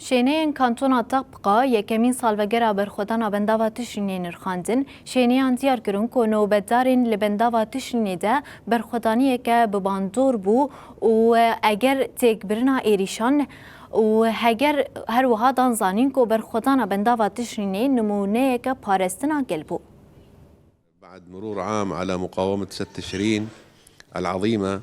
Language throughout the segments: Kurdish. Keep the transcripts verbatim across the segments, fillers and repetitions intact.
Şêneyên Kantona Tapqa yekemîn salvegera berxwedana bendava Tişrînê nirxandin. Şêneyan diyar kirin ku nobetdarên li bendava Tişrînê de berxwedaniyeke bi bandor bû û eger têkbirina êrîşan û heger her wiha dan zanîn ku berxwedana bendava Tişrînê nimûneyeke parastina gel bû. بعد مرور عام على مقاومة ست تشرين العظيمة.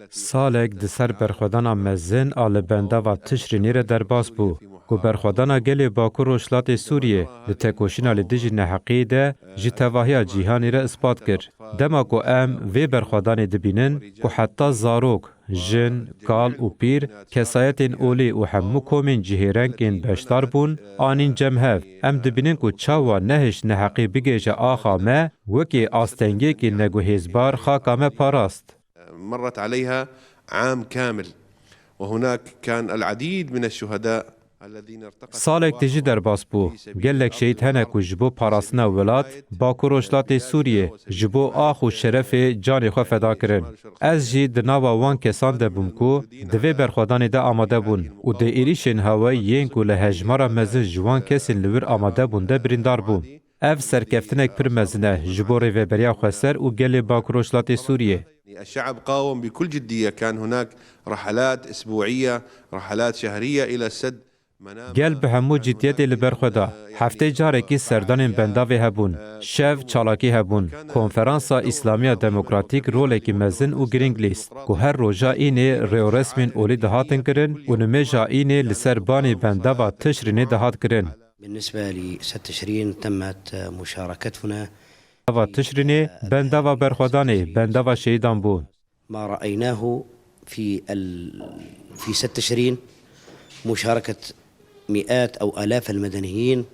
Salek di ser berxwedana mezin a li bendava Tişrînê re derbas bû, ku berxwedana gelê Bakur Rojhilatê Sûriyê di tekoşîna li dijî neheqiyê de ji tevahiya cîhanê re ispat kir. Dema ku em vê berxwedanê dibînin, ku heta zarok, jin, kal û pîr, kesayetên olî û hemû komên cihêrengên beşdar bûn, anîn cem hev, em dibînin ku çawa nehişt neheqî bigihêje axa me, wekî astengiyekî neguhêzbar xaka me parast. مرت عليها عام كامل، وهناك كان العديد من الشهداء الذين ارتقت Salek tijî derbas bû. Gelek şehîd hene ku ji bo parastina welat, Bakur Rojhilatê Sûriyê, ji bo ax û şerefê canê xwe feda kirin. Ez jî di nava wan kesan de bûm ku di vê berxwedanê de amade bûn û di êrîşên hewayî yên ku li hejmara mezin ji wan kesên li wir amade bûn de birîndar bûm. Ev serkeftinek pir mezin e ji bo Rêveberiya Xweser û gelê Bakur Rojhilatê Sûriyê. الشعب قاوم بكل جدية، كان هناك رحلات أسبوعية، رحلات شهرية إلى السد. Gel bi hemû ciddiyetê li ber xwe da. Heftê carekî serdanên bendavê hebûn. Şev çalakî hebûn. Konferansa Îslamiya Demokratîk rolekî mezin û girîng lîst, ku her roja înê rêwresmên olî dihatin kirin û nimêja înê li ser banê bendava Tişrînê dihat kirin. بالنسبة لست تشرين تمت مشاركتنا. Bendava Tişrînê, bendava berxwedanê, bendava şehîdan bû. ما رأيناه في ال... في ست تشرين مشاركة مئات أو آلاف المدنيين.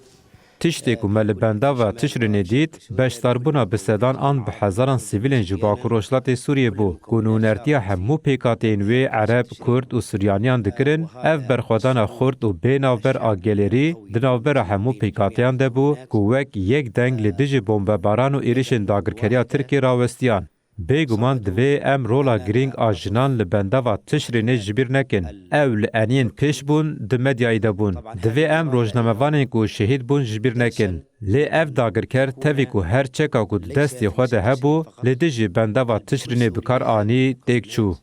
Tiştê ku me li bendava Tişrînê dît, beşdarbûna bi sedan an bi hezaran sivîlên ji Bakur Rojhilatê Sûriyê bû, ku nûnertiya hemû pêkhateyên wê Ereb, Kurd û Suryaniyan dikirin. Ev berxwedana xurt û bê navber a gelêrî di navbera hemû pêkhateyan de bû, ku wek yek deng li dijî bombebaran û êrişên dagirkeriya Tirkiyê rawestiyan. Bêguman divê em rola girîng a jinan li bendava Tişrînê ji bîr nekin. Ew li eniyên pêş bûn, di medyayê de bûn. Divê em rojnamevanên ku şehîd bûn ji bîr nekin. Lê ev dagirker tevî ku her çeka ku di destê xwe de hebû, li dijî bendava Tişrînê bi kar anî, têk çû.